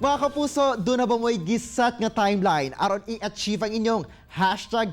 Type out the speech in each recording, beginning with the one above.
Mga kapuso, duna ba mo'y gi-set nga timeline aron i-achieve ang inyong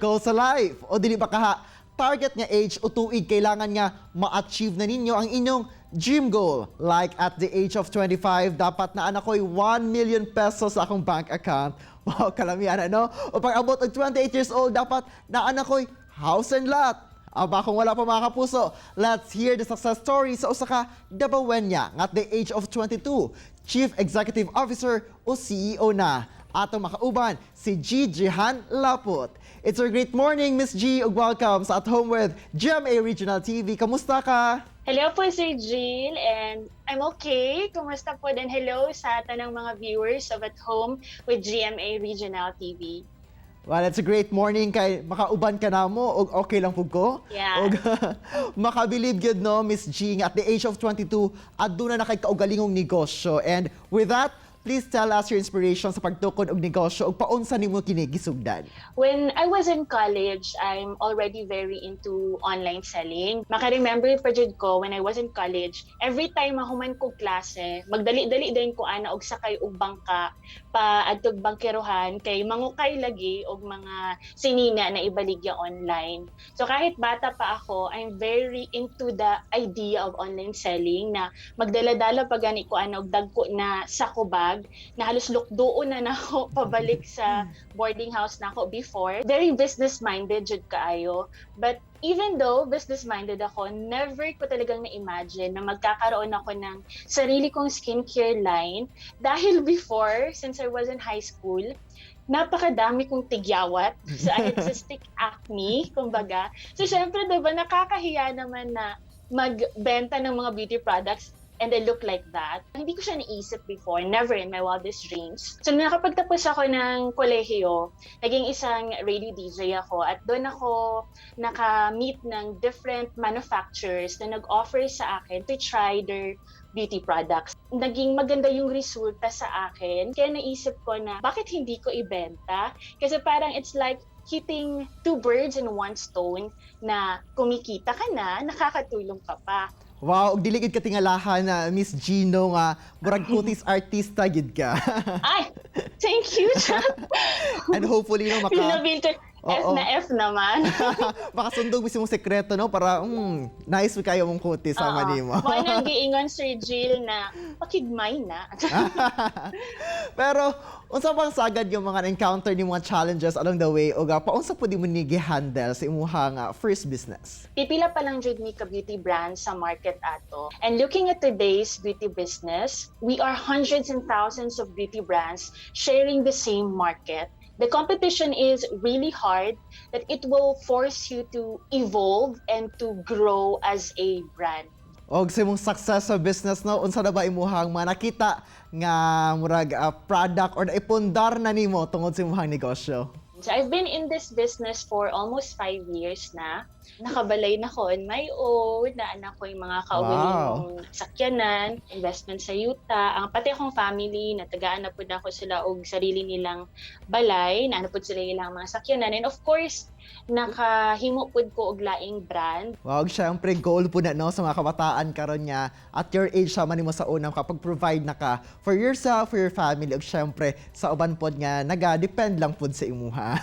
#GoalsSaLife? O dili ba kaha, target nga age o tuig kailangan nga ma-achieve na ninyo ang inyong dream goal? Like at the age of 25, dapat naa na ko'y 1 million pesos sa akong bank account. Wow, kalamian, ano? O pag abot og 28 years old, dapat naa na ko'y house and lot. Aba, kung wala pa, mga kapuso, let's hear the success story sa usa ka Dabawenya nga at the age of 22, Chief Executive Officer o CEO na. Atong makauban si G. Jihan Laput. It's a great morning, Miss G, ug welcome sa At Home with GMA Regional TV. Kamusta ka? Hello po, Sir Jill, and I'm okay. Kumusta po din? Hello sa tanang mga viewers of At Home with GMA Regional TV. Well, it's a great morning kay makauban ka namo og okay lang pud ko. Og makabilib gyud, no, Miss G, nga at the age of 22 aduna na kay kaugalingong negosyo. And with that, please tell us your inspiration sa pagtukod og negosyo ug paunsa nimo kini gisugdan. When I was in college, I'm already very into online selling. Maka-remember pa jud ko when I was in college, every time mahuman ko klase, magdali-dali din ko ana og sakay og bangka pa adtog bangkerohan kay mangukay lagi og mga sinina na ibaligya online. So kahit bata pa ako, I'm very into the idea of online selling na magdala-dala pa gani ko ana og dagko na sako bag na halos lukduon na nako pabalik sa boarding house nako before. Very business-minded jud kaayo. But even though business-minded ako, never ko talagang na-imagine na magkakaroon ako ng sarili kong skincare line dahil before, since I was in high school, napakadami kong tigyawat. So, I had cystic acne, kumbaga. So, syempre, diba, nakakahiya naman na magbenta ng mga beauty products and I look like that. Hindi ko siya naisip before, never in my wildest dreams. So, nung nakapagtapos ako ng kolehiyo, naging isang radio DJ ako at doon ako naka-meet ng different manufacturers na nag-offer sa akin to try their beauty products. Naging maganda yung resulta sa akin. Kaya naisip ko na bakit hindi ko ibenta? Kasi parang it's like hitting two birds in one stone na kumikita ka na, nakakatulong ka pa. Wow, ug dili gid ka tingalahan na, Miss Gino, nga murag kutis artista gid ka. Ay, thank you, Chat. And hopefully, no, Feel na maka feel ko, F Oo. Na F naman. Makasundog mismo mong sekreto, no, para nice kayo mong kutis sama Oo. nimo. Mao nang giingon, Sir Jill, na pakigmay na. Pero unsa bang sagad yung mga encounter ni mga challenges along the way ug paunsa pud mo ni gi-handle sa imuhang first business? Pipila pa lang jud ni ka beauty brands sa market ato. And looking at today's beauty business, we are hundreds and thousands of beauty brands sharing the same market. The competition is really hard that it will force you to evolve and to grow as a brand. Og sa imong success sa business, no, unsa na ba imuhang mga nakita nga murag product or naipundar na nimo tungod sa imuhang negosyo? So I've been in this business for almost 5 years na. Nakabalay na ko on my own, naa na koy mga kaugalingong sakyanan, investment sa yuta. Ang pati akong family, natagaan na pud nako sila og sarili nilang balay, naa na pud sila ilang mga sakyanan. And of course, nakahimo pud ko og laing brand. Wow, syempre goal po na, no, sa mga kabataan karon nga at your age, sama nimo sa unang kapag provide na ka for yourself, for your family ug syempre sa uban pod nga naga-depend lang pod sa imuha.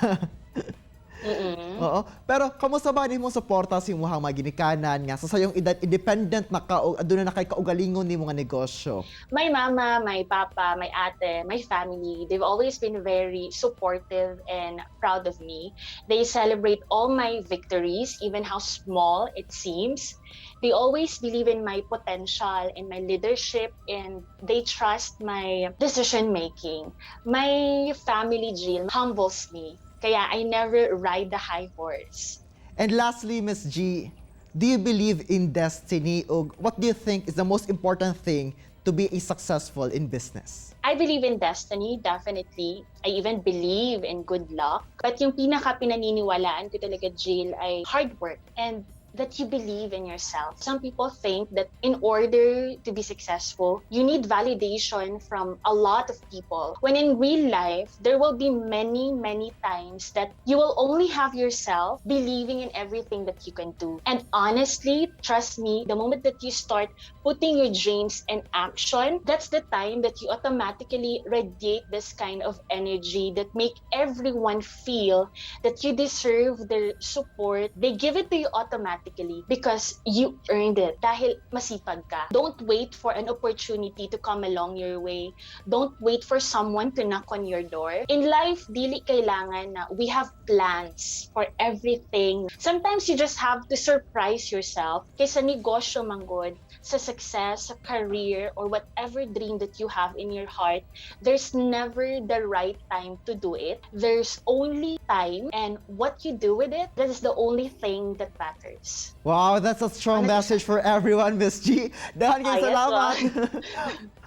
Oo. Pero kamusta ba nimo suporta sa imuhang mga ginikanan nga sa sayong edad independent na ka o aduna na kay kaugalingon nimo nga negosyo? My mama, my papa, my ate, my family, they've always been very supportive and proud of me. They celebrate all my victories, even how small it seems. They always believe in my potential and my leadership, and they trust my decision making. My family, Jill, humbles me. Kaya I never ride the high horse. And lastly, Miss G, do you believe in destiny o what do you think is the most important thing to be a successful in business? I believe in destiny, definitely. I even believe in good luck. But yung pinaka pinaniniwalaan ko talaga, Jill, ay hard work and that you believe in yourself. Some people think that in order to be successful, you need validation from a lot of people. When in real life, there will be many, many times that you will only have yourself believing in everything that you can do. And honestly, trust me, the moment that you start putting your dreams in action, that's the time that you automatically radiate this kind of energy that make everyone feel that you deserve their support. They give it to you automatically because you earned it dahil masipag ka. Don't wait for an opportunity to come along your way. Don't wait for someone to knock on your door. In life, dili kailangan na we have plans for everything. Sometimes you just have to surprise yourself. Kay sa negosyo manggod, sa success, sa career, or whatever dream that you have in your heart, there's never the right time to do it. There's only time, and what you do with it, that is the only thing that matters. Wow, that's a strong Ano message for everyone, Miss G. Daghan kaayo Ah, yes, salamat.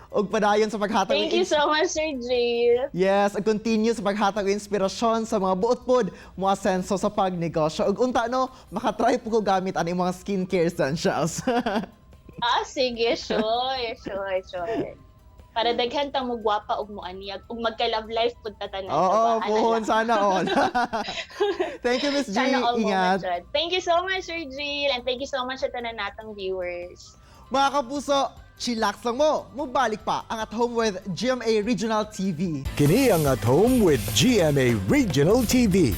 Ug padayon sa paghatag Thank og you so much, Sir Jill. Yes, ug continue sa paghatag og inspirasyon sa mga buot pod mo asenso sa pagnegosyo. Ug unta no, makatry pud ko gamit ani mga skincare essentials. Ah, sige, sure. Para daghan ta mo gwapa ug mo aniyag ug magka-love life pud ta tanan. Oo, Diba? Ana puhon lang. sana all. Thank you, Miss G. Sana all Ingat. moment jud. Thank you so much, Sir Jill, and thank you so much sa tanan natong viewers. Mga kapuso, chillax lang mo. Mubalik pa ang At Home with GMA Regional TV. Kini ang At Home with GMA Regional TV.